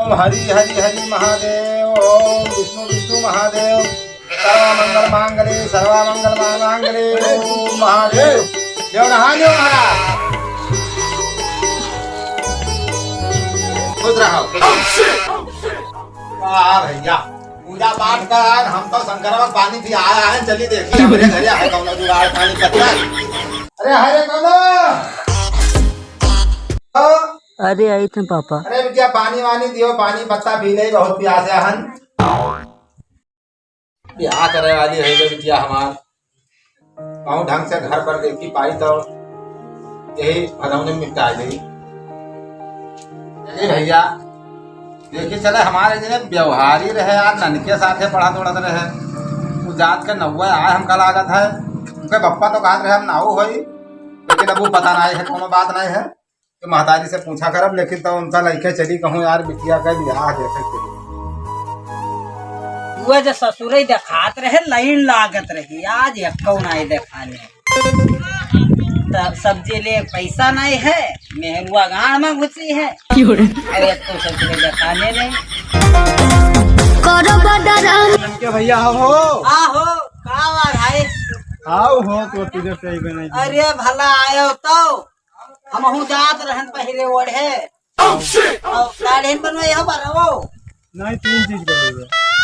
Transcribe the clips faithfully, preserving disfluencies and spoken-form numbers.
हरि हरि हरि महादेव, ओम विष्णु विष्णु महादेव, सर्वमंगल मांगले, सर्वमंगल मांगले, ओम महादेव। देव रहा, देव महाराज। खुश रहो। वाह भैया, पूजा पाठ कर, हम तो शंकरवा पानी पिया आया है, चली देखी हमरे घरे है कौनो जुगाड़ पानी पत्ता। अरे हरे कौनो। अरे आई थे पापा। अरे बिटिया, पानी वानी दियो, पानी पत्ता पी ले, बहुत प्यासे हन। ब्याह करे वाली है रे बिटिया हमार, कहूँ ढंग से घर पर देखी पाई तो यही भदौने में निपटा जाई। अरे भैया, देखी चले हमारे जने व्यवहारी रहे यार, ननके साथे पढ़त उड़त रहे, वो जात के नौवे आए हमका लागत है, उनके पप्पा तो कहत रहे हम नाऊ होई, लेकिन अब वो पता नहीं है, कोनो बात नहीं है। तो महतारी से पूछा करब, लेकिन तब उनका लइके चली कहूँ यार बिटिया का बियाह देखे के लिए। उहे जो ससुरे देखात रहे, लाइन लागत रही, आज एक्को नाई देखाने। तब सब्जी ले पैसा नाई है, मेहरुआ गांड में घुसी है। क्यों रे? अरे एक्को सब्जी ले देखाने नहीं। करो बदरम। के भैया हो। हाँ हो, का बात है? आओ हो, तो तुझे सही बनाई। अरे भला आयो तो। हमहू जात रहन पहिरे ओढ़े। Oh, shit! और साड़ीन बनवाई हो बारह वो। नहीं, तीन चीज बनवाई है।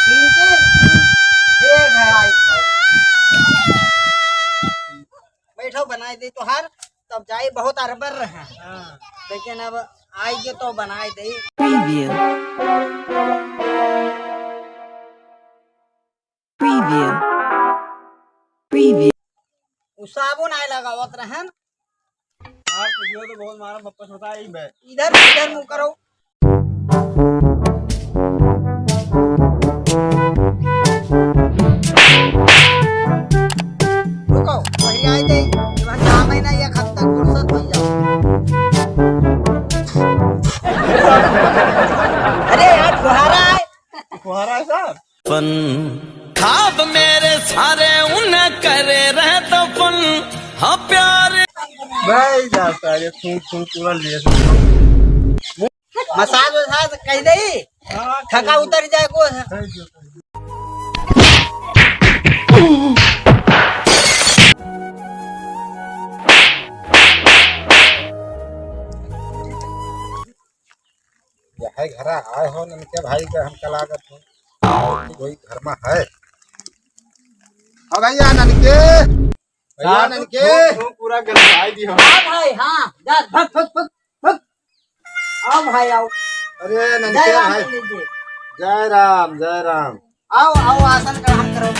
तीन चीज? ठीक है, आई, आई। बैठो, बनाई दे तोहार, तब जाई बहुत अरबर रहे। हाँ। लेकिन अब आई के तो बनाई दे। Preview। Preview। Preview। उ साबुन आए लगावत रहन। मार तो दियो तो बहुत मारा, वापस होता ही बे। इधर, इधर मुंह करो। रुको, वही आए दे। इवन काम ही ना, एक हफ्ता फुर्सत हो जाओ। अरे यार, फुहारा है। फुहारा है सर? पन ख्वाब मेरे सारे उन्हें करे रहे दफन, हाँ प्यार। भाई जाता है, खून, खून पूरा ले। मसाज वसाज कह दे, हाँ, थका उतर जाए को। यह घरा आए हो ननके भाई का हमका लागत हो। कोई घर में है। ओ भैया ननके, भैया हाँ, तू, ननके। तू, तू पूरा गलवाई दी हो। हाँ भाई, हाँ, जा, भग, भग, भग, भग। आओ भाई, आओ। अरे ननके जय राम भाई। जी लीजिए। जय राम, जय राम। आओ, आओ, आसन ग्रहण करो।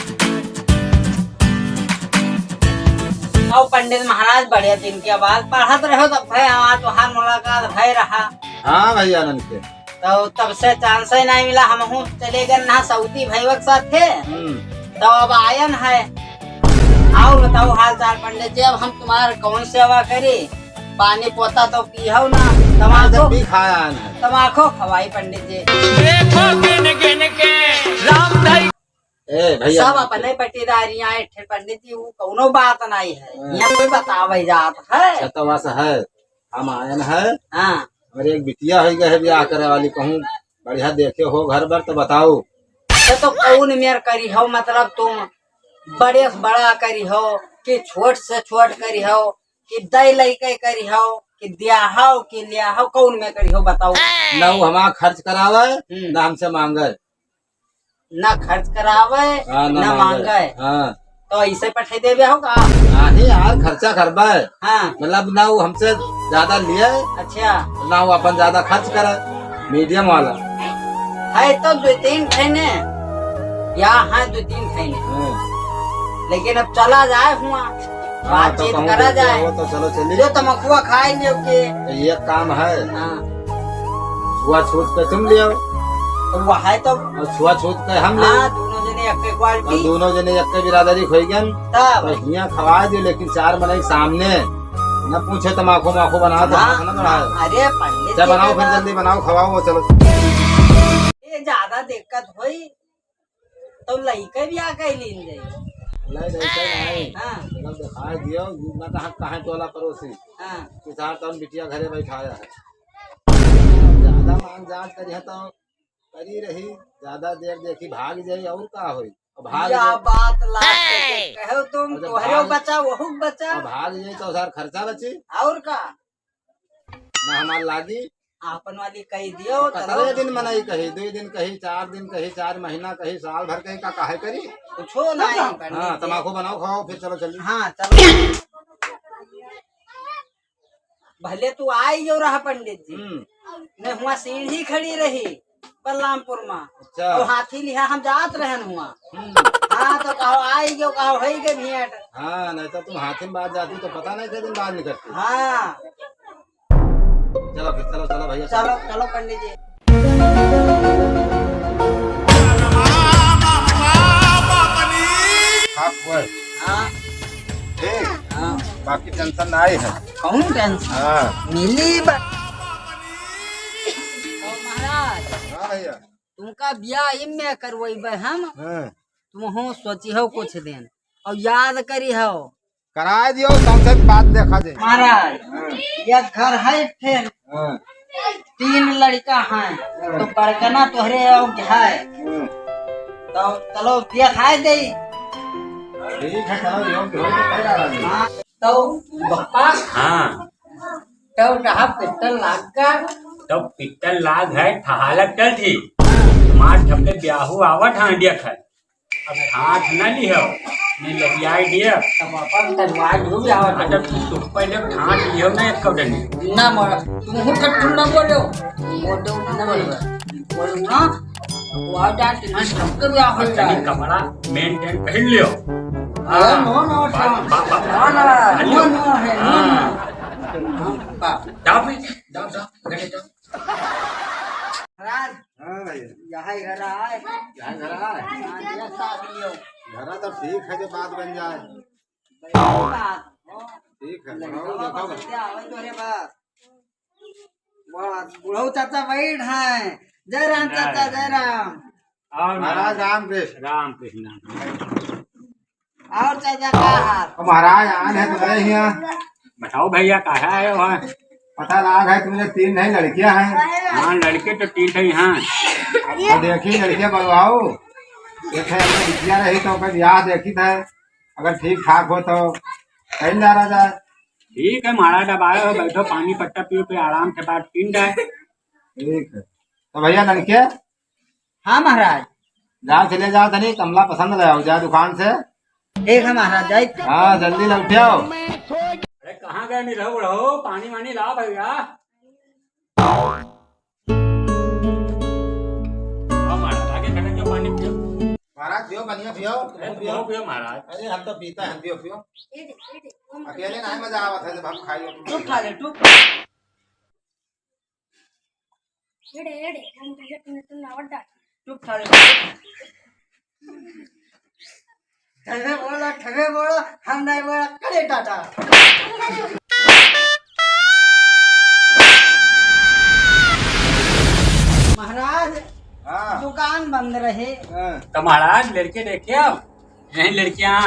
आओ पंडित महाराज, बड़े दिन के बाद पढ़त रहो तब भय हमार तोहार मुलाकात भय रहा। हाँ भैया ननके। तो तब से chance ही नहीं मिला, हमहू चले गए ना सऊदी भैया के साथे। हम्म। तो अब आयन है। और बताओ हाल चाल पंडित जी, अब हम तुम्हारे कौन सेवा करी? पानी पोता तो पीहौ ना, तमाखो जब भी खाया है। तमाखो खवाई पंडित जी। देखो गिन गिन के राम धई। ए भैया, सब अपने पटीदारियां हैं, ठे पंडित जी, वो कौनो बात नहीं है। हाँ। यहाँ कोई बतावे जात है। अच्छा, तो बस है, हम आयन है। हाँ। और एक बिटिया हो गए है ब्याह करे वाली, कहूँ बढ़िया देखे हो घर बर तो बताओ। तो, तो कौन मेर करी हो, मतलब तुम बड़े से बड़ा करी हो कि छोट से छोट करी हो? कि दई लइके करिहौ, कि द्याहौ, कि ल्याहौ, कौन में करिहौ, बताओ। ना वो हमार खर्च करावे, हम्म। ना हमसे मांगे। ना खर्च करावे, हाँ, ना ना मांगे। मांगे। हाँ। तो ऐसे पठाई देबे हो का? नहीं यार, खर्चा करबे। हाँ। मतलब ना वो हमसे ज्यादा लिए, अच्छा। ना वो अपन ज्यादा खर्च करे, medium वाला। है तो दो तीन ठे ने, या है दो तीन ठे ने। हाँ। लेकिन अब चला जाए हुआ। हाँ, तो बातचीत कहूँ करा देखे जाए। हो तो चलो चली। जो तमखुआ खाए लियो के। तो ये काम है। हाँ। छुआछूत पे तुम लियो। तो वो है तो। और छुआछूत पे हम ले। हाँ, दोनों जने एक एक और quality। दोनों जने एक बिरादरी खोई गन। तब। तो हियाँ खवा दे, लेकिन चार मनई के सामने न पूछे, तमाखो माखो बना दे, हाँ। हाथ न बढ़ाए। अरे पंडित चाहे जी बनाओ, के फिर बाद जल्दी बनाओ, खवाओ, वो चलो। ये ज्यादा दिक्कत होई। तो लइके भी आ गए लीन जाई। नहीं, नहीं, सही नहीं। हाँ। चलो दिखाई दियो, यू ना कहाँ, कहाँ टोला पड़ोसी। हाँ। किसान तौन बिटिया घरे बैठाया है। ज्यादा मांग जांच करी है तो करी रही, ज्यादा देर देखी भाग जाई और का होई? अब भाग या जाई। बात लाग के कहो तुम, और जब तोहरे भाग, बचा, वहू बचा। अब भाग जाई तो सार खर्चा बची। और का? ना हमार लागी। आपन वाली कही दियो, अब कतरे चलो। दिन मनई कही, दुई दिन कही, चार दिन कही, चार महीना कही, साल भर कही, का काहे करी? कुछो नहीं, पंडित हाँ, जी। तमाकू बनाओ, खाओ, फिर चलो चली। हाँ, चलो। भले तू आई जो रहा पंडित जी, हम्म। नहीं हुआ सीढ़ी खड़ी रही बलरामपुर में। अच्छा। और हाथी लिहा हम जात रहन हुआ। हम्म। हाँ, तो कहो आई जो कहो है के भेंट। हाँ, नहीं तो तुम हाथी में बात जाती तो पता नहीं के दिन बाद निकलती। हाँ। चलो फिर, चलो, चलो भैया, चलो। चलो, चलो पंडित जी। हाँ, हुआ है। हाँ। ठीक। हाँ। बाकी टेंशन नहीं है। कौन टेंशन? हाँ। मिली बा-, तो महाराज, हाँ भैया। तुमका ब्याह इमे करवइबे हम। हाँ। तुम हो सोची हो कुछ दिन और याद करी हो। कराए दियो, सबसे बाद देखा जाए। महाराज, हाँ। ये घर है फिर हाँ। तीन लड़का हैं, हाँ। तो बड़कना तोहरे और है। हाँ। तो चलो देखाए दे। ठीक है, चलो, जो भी हो, तो पहला वाला। हाँ, तो बप्पा। हाँ। तो रहा पित्तल लाग का? तो पित्तल लाग है, ठहालत टल थी। मार ठपके ब्याहू आवत हाँ, इंडिया खाए। अब ठाठ न लिहो, नहीं लतियाई दिया। तब अपन तलवार जो भी आवत हाँ, है। जब तू सुख पहले ठाठ लिहो ना एक कौड़े नहीं। ना मरा, तुम हूँ कट्टू ना बोलो। वो तो ना बोलो। बोलो ना, वो आ जाए, तुम्हारे सबके ब्याह हो अब तनी जाए। कपड़ा maintain पहन लियो। अरे, हाँ। नो, नो, बा-, नो। बा-, बा-, नो, नो, हाँ, नो, लियो। नो है, नो, हाँ। नो। हाँ, बा-, जाओ भाई, जाओ, जाओ, घरे जाओ। महाराज, हाँ भैया। यहाँ घर आए। यहाँ घर आए। हाँ, ये साथ लियो। घर तो ठीक है, जो बात बन जाए। बड़ी बात। ठीक है, लेकिन बनाओ, देखो बस। क्या आवे तो रे बात। वाह, बुढ़ऊ चाचा बैठ हैं। जय राम चाचा, जय राम। और महाराज राम कृष्ण। राम कृष्ण। और चाचा का हाल? तो महाराज आन है तुम्हारे यहाँ। बताओ भैया, कहाँ आए हो? पता लाग है तुम्हारे तीन नहीं लड़कियाँ हैं। हाँ, लड़के तो तीन ही हैं। और देखी लड़कियाँ बुलवाओ, एक है अपने बिटिया रही तो ओकर ब्याह देखी था, अगर ठीक ठाक हो तो कहीं जा रहा जाए। ठीक है महाराज, अब आए हो, बैठो, पानी पत्ता पियो, फिर आराम से बात कीन जाए। ठीक है, तो भैया लड़के हाँ महाराज। जाओ, चले जाओ तनी, कमला पसंद ले आओ, जाओ दुकान से। ठीक है महाराज, जाई। हाँ, जल्दी लौट आओ। अरे कहाँ गए निरहु बुढ़ऊ, पानी वानी ला भैया। हाँ महाराज, आगे खटक के पानी पियो। महाराज पियो, बढ़िया पियो, तुम अरे पियो। पियो, पियो महाराज। अरे हम तो पीता है, पियो, पियो। अकेले नहीं मजा आवत है जब हम खाइए। चुप खा ले, चुप। एड़े, एड़े, हम तुझे, तुमने, तुमने आवत डांट। चुप साले। ठगे बोला, ठगे बोला, हम नहीं बोला, करे टाटा। महाराज, हाँ। दुकान बंद रहे। हाँ। तो महाराज, लड़के देखे आओ। यही लड़कियां।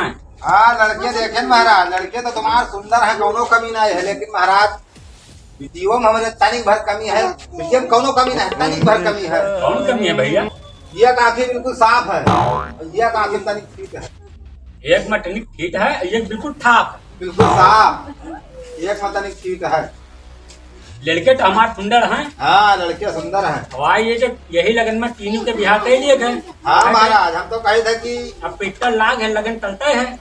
हाँ, लड़के देखे न महाराज, लड़के तो तुम्हार सुंदर है, कौनो कमी नहीं है, लेकिन महाराज बिटियो में हमारे तनिक भर कमी है, बिटियो में कौनो कमी नहीं, तनिक भर कमी है। कौन कमी है भैया? ये आँखी बिल्कुल साफ है, और ये आँखी तनिक ठीक है। एक में तनिक ठीक है, एक बिल्कुल ठाप। बिल्कुल साफ, एक में तनिक ठीक है। लड़के तो हमार सुंदर हैं। हाँ, लड़के सुंदर हैं। हवा ये जो यही लगन में तीनों के बिहार कर लिए गए। हाँ महाराज, हम तो कहे थे कि अब पिट्टा लाग है, लगन टलता है।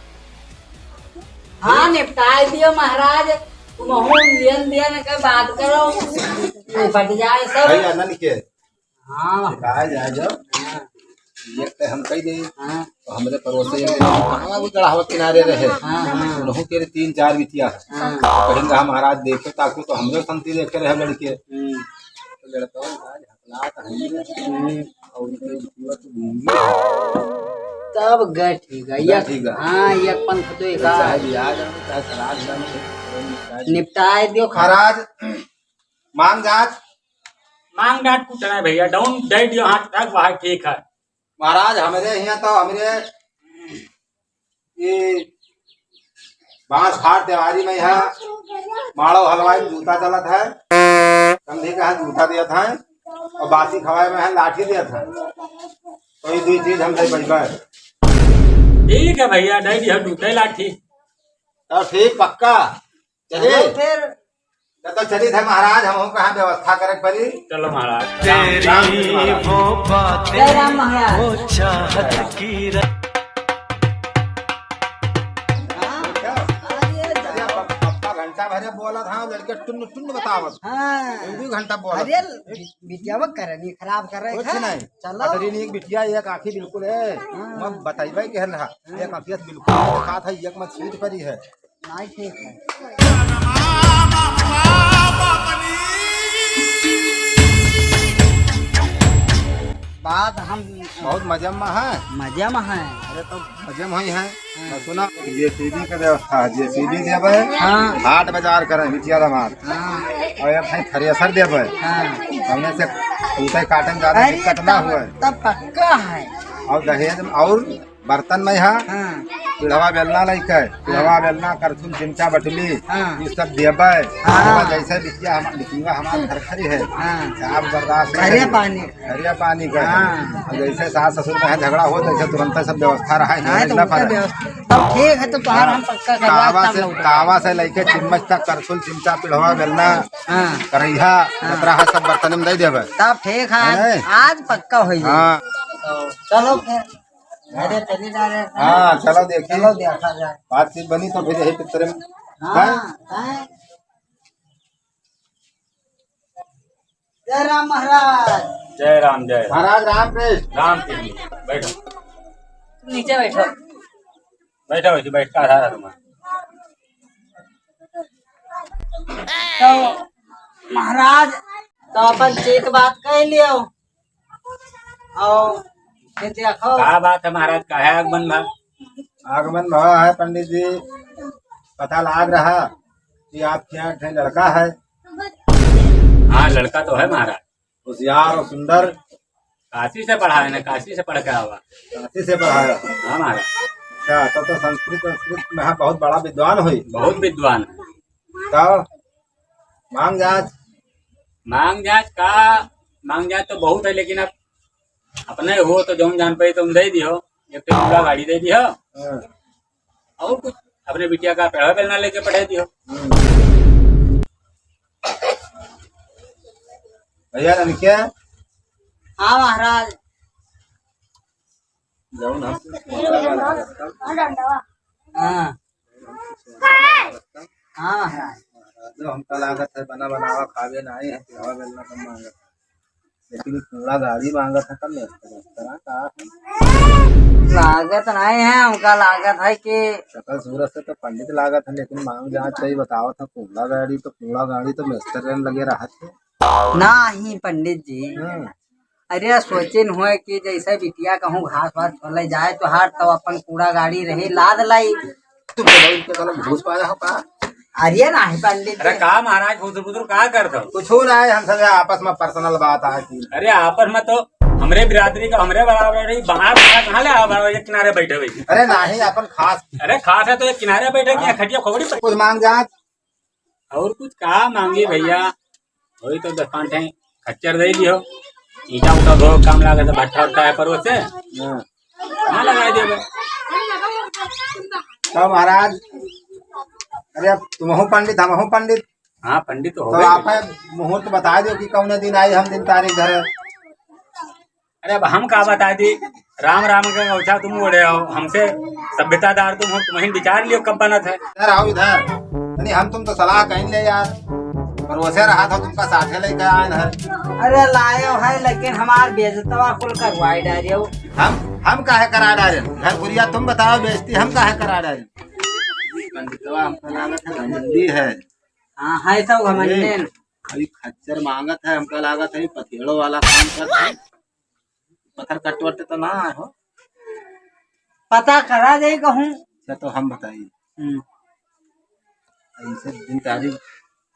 हाँ, निपटाए दियो महाराज, तुम हो लेन देन के बात करो, निपट जाए सब। भाई आनंद के हाँ। कहा जाए जब हाँ। ये तो हम कह दे हाँ। तो हमरे पड़ोसी एक दिन हम कहाँ वो गढ़ावा किनारे रहे। हाँ, हाँ। उन्हों के तीन चार बिटिया है। हाँ। तो कहेंगे हम महाराज देखे ताकि तो हमरे संती देखे रहे लड़के। हम्म। तो लड़का आज हकलात है। हम्म। और उनके बिटिया तो गूंगी है। तब गए ठीक है। गए ये ठीक है। हाँ, ये पंथ तो एक चाहे आज। ब्याह जाओ, चाहे श्राद्ध जाओ, निपटाए दियो खा। महाराज, मांग जात। मांग जात कुछ नहीं भैया, डाउन दे दियो हाथ तक, वह ठीक है। महाराज, हमरे यहाँ तो हमरे ये बांस फाड़ त्योहारी में यहाँ माड़ो हलवाई में जूता चलत है, समझी कहा जूता देत है। और बासी खवाए में है लाठी दिया था। तो ये दो चीज हम दे बैठा है। ठीक है भैया, दे दिया, टूटे लाठी। तो ठीक, पक्का। चलिए। चलो फिर। तो, तो चलिए थे महाराज, हम कहाँ व्यवस्था करे पड़ी। चलो महाराज। राम, राम, राम, राम। जय राम महाराज। हाँ? अरे, अरे, पप-, पप्पा घंटा भरे बोला था, लड़के टुन्न टुन्न बतावत। हाँ। एक भी घंटा बोला। अरे, बि-, बिटियावा करनी खराब कर रहे कुछ हैं। नहीं। चलो। अतरी नहीं, एक बिटिया, एक आँखी बिल्कुल है। हाँ। मैं बताइबे के हल हा। हाँ। एक आँखिया से बिल्कुल नहीं दिखात है, एक मत सीट पर ही है। नहीं, ठीक है। बात हम बहुत मजे में है। मजे में है। अरे तो मजे में ही है। हाँ। तो सुना, जेसीबी के व्यवस्था है, जेसीबी देबे, हाँ। हाट बाजार करे, बिटिया दामाद। हाँ। और एक है थ्रेसर देबे। हाँ। हमने से कूटे काटे में ज्यादा अरे दिक्कत ना तब, हुए। तब पक्का है। और दहेज में और बर्तन में है, हाँ। पिढ़वा बेलना लइके, पिढ़वा हाँ। बेलना, करछुल, चिमचा, बटली, हाँ। ये सब देबे। हाँ। जैसे बिटिया हम, बिटिया हमार घर खड़ी है, हाँ। साफ बर्दाश्त घरे नहीं। पानी। घरे पानी का है। हाँ। और जैसे सास ससुर में है झगड़ा हो, तैसे तुरंत सब व्यवस्था रहा है, हाँ, तो झगड़ा उनका पर। व्यवस्था। तब ठीक है, तो तोहार हाँ। हम पक्का करवा तावा तब से, लौट तावा से लेके चम्मच तक, करछुल, चिमचा, पिढ़वा, बेलना, हाँ। करैहा, हाँ। जतरा है, सब बर्तन में दे देबे। तब ठीक है, है। आज पक्का होई। हाँ। तो चलो फिर, घरे चली जा रहे हैं। हाँ, चलो देखी। चलो देखा जाए। बातचीत बनी तो फिर यही पिक्चर में। हाँ, हैं? हैं? जय राम महाराज। जय राम, जय राम। महाराज राम कृष्ण। राम कृष्ण। बैठो। नीचे बैठो। बैठो, बैठो, बैठ, का रहा तुम्हारा? तो महाराज, तो अपन चेक बात कह लियो। और ये देखो। का बात है महाराज, काहे आगमन भा? आगमन भा है पंडित जी, पता लाग रहा कि आपके यहाँ एक ठे लड़का है। हाँ, लड़का तो है महाराज। होशियार और सुंदर। काशी से पढ़ा है ना, काशी से पढ़ के आवा। काशी से पढ़ा है। हाँ महाराज। अच्छा, तब तो संस्कृत, संस्कृत में हाँ बहुत बड़ा विद्वान होई। बहुत विद्वान है। तब मांग जांच। मांग जांच का, मांग जांच तो बहुत है, लेकिन अब अपने हो तो जौन जान पाई तुम दे दियो, एक तो पूरा गाड़ी दे दियो। हाँ। और कुछ अपने बिटिया का पढ़ा बेलना लेके पढ़े दियो। हम्म। भैया, ननके? हाँ महाराज। जौन हम हाँ। हाँ महाराज। जो हमका लागत है, बना बनावा खावे ना आए हैं, पिढ़वा बेलना कम मांगत है। लेकिन ई कूड़ा गाड़ी मांगत है, कम मेस्तर, मेस्तर का है? लागत नहीं है, हमका लागत है कि शकल सूरत से तो पंडित लागत है, लेकिन मांग जांच से ही बतावत है, कूड़ा गाड़ी तो, कूड़ा गाड़ी तो मेस्तर लगे रहत है। नाही पंडित जी, हम्म। अरे सोचिन हुए कि जैसे बिटिया कहूँ घास वास छोले जाए तो हार तो अपन कूड़ा गाड़ी रही लाद लाई। तुम तो भाई इनके गलत घूस पाया हो का? अरे नाही पंडित अरे जी। का महाराज फुसुर फुसुर का करत हो? कुछ हो ना है, हम सब यहाँ आपस में पर्सनल बात है कि अरे आपस में तो हमरे बिरादरी का हमरे बराबर रही, बाहर बाहर कहाँ ले आओ, बाहर एक किनारे बैठे हुए। अरे नाही, अपन खास अरे खास है तो एक किनारे बैठे कि हाँ। खटिया खोपड़ी पर। कुछ मांग जांच। और कुछ का मांगी भैया, वही तो दस पाँच ठे खच्चर दे दियो, ईंटा उठा दो, काम लागत है, भट्ठा उठा है परोसे, हाँ। कहाँ लगाए देबे? तो महाराज, अरे अब तुमहू पंडित, हमहू पंडित, हाँ, पंडित तो तो होबे आप करी। है मुहूर्त बता दो कि कौन दिन आई, हम दिन तारीख धरे। अरे अब हम का बता दी, राम राम के गौछा तुम ओढ़े हो, हमसे सभ्यतादार तुम हो, तुम ही विचार लियो कब बनत है। इधर आओ इधर, नहीं हम तुम तो सलाह कहीं ले यार, भरोसे रहा था तुमका साथे लेके आए हैं। अरे लायो है, लेकिन हमार बेइज्जतवा कुल करवाई डारियो। हम, हम काहे करा डारे? घर पुरिया तुम बताओ, बेइज्जती हम काहे करा डारे? पंडितवा हमका लागत है घमंडी है। हाँ, है तो घमंडी। अभी खच्चर मांगत है, हमका लागत है पथेड़ो वाला काम करत है। पत्थर कट वट तो ना आए हो? पता करा जाए कहूँ। अच्छा, तो हम बताई। हम्म। ऐसे दिन तारीख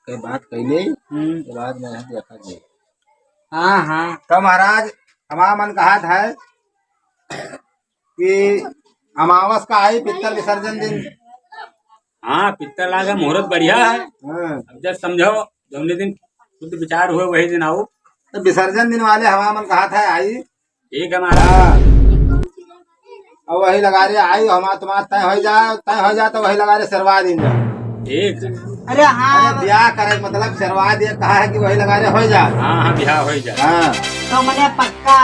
के बात कैले, हम्म। के बाद में यहाँ देखा जाए। हाँ, हाँ। तो महाराज, हमारा मन कहा था कि अमावस का आई पित्तर विसर्जन दिन। हाँ, पित्तर लागे, मुहूर्त बढ़िया है। हाँ। अब जब समझो, जौने दिन शुद्ध विचार हुए, वही दिन आओ। तो विसर्जन दिन वाले हमार मन कहा था आई। ठीक है महाराज। हाँ। और वही लगा रे आई, हमार तुम्हार तय हो जाए, तय हो जाए तो वही लगा रे सरवा दिन जाए। ठीक है। अरे हाँ। अरे ब्याह करे मतलब सरवा दिए कहा है कि वही लगा रे हो जाए। हाँ, हाँ, ब्याह हो जाए। हाँ। तो मने पक्का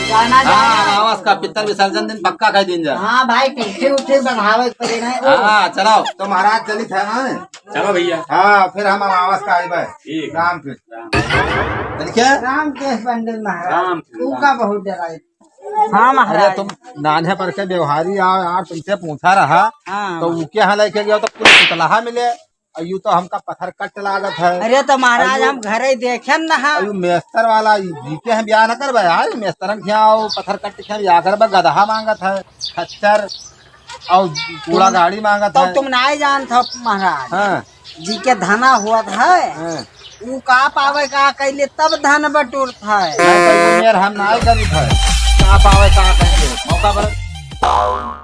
जाना हाँ, जाए। अमावस का पितर विसर्जन दिन पक्का कर दिन जाए। हाँ भाई, टिकठी उठी बढ़ावे के पड़े ना। हाँ, चलो। तो महाराज चलित है, हाँ? चलो भैया। हाँ, फिर हम अमावस का आइबे। ठीक। राम कृष्ण। राम। ठीक है? राम कृष्ण पंडित महाराज। राम कृष्ण। उनका बहुत डराई। हाँ महाराज। अरे तुम नान्हे पर के व्यवहारी आओ यार, तुमसे पूछा रहा। हाँ। तो उके यहाँ लेके गयो तो कुल पुतलहा मिले। और यू तो हमका पत्थर कट लागत है। अरे तो महाराज, अयो। हम घरे देखे न हा। अयो मेस्तर वाला, ई जी के हम ब्याह न करबे यार, ई मेस्तरन के यहाँ पत्थर कट के ब्याह करबे, गदहा मांगत है, खच्चर और कूड़ा गाड़ी मांगत तो है। तुम नाहीं जानत हो महाराज। हाँ। जी के धना होत है, हाँ। ऊ का पावे का कैले तब धन बटोरत है। नहीं तो ये मेर हम नाहीं करित है। का पावे का कैले, मौका पर।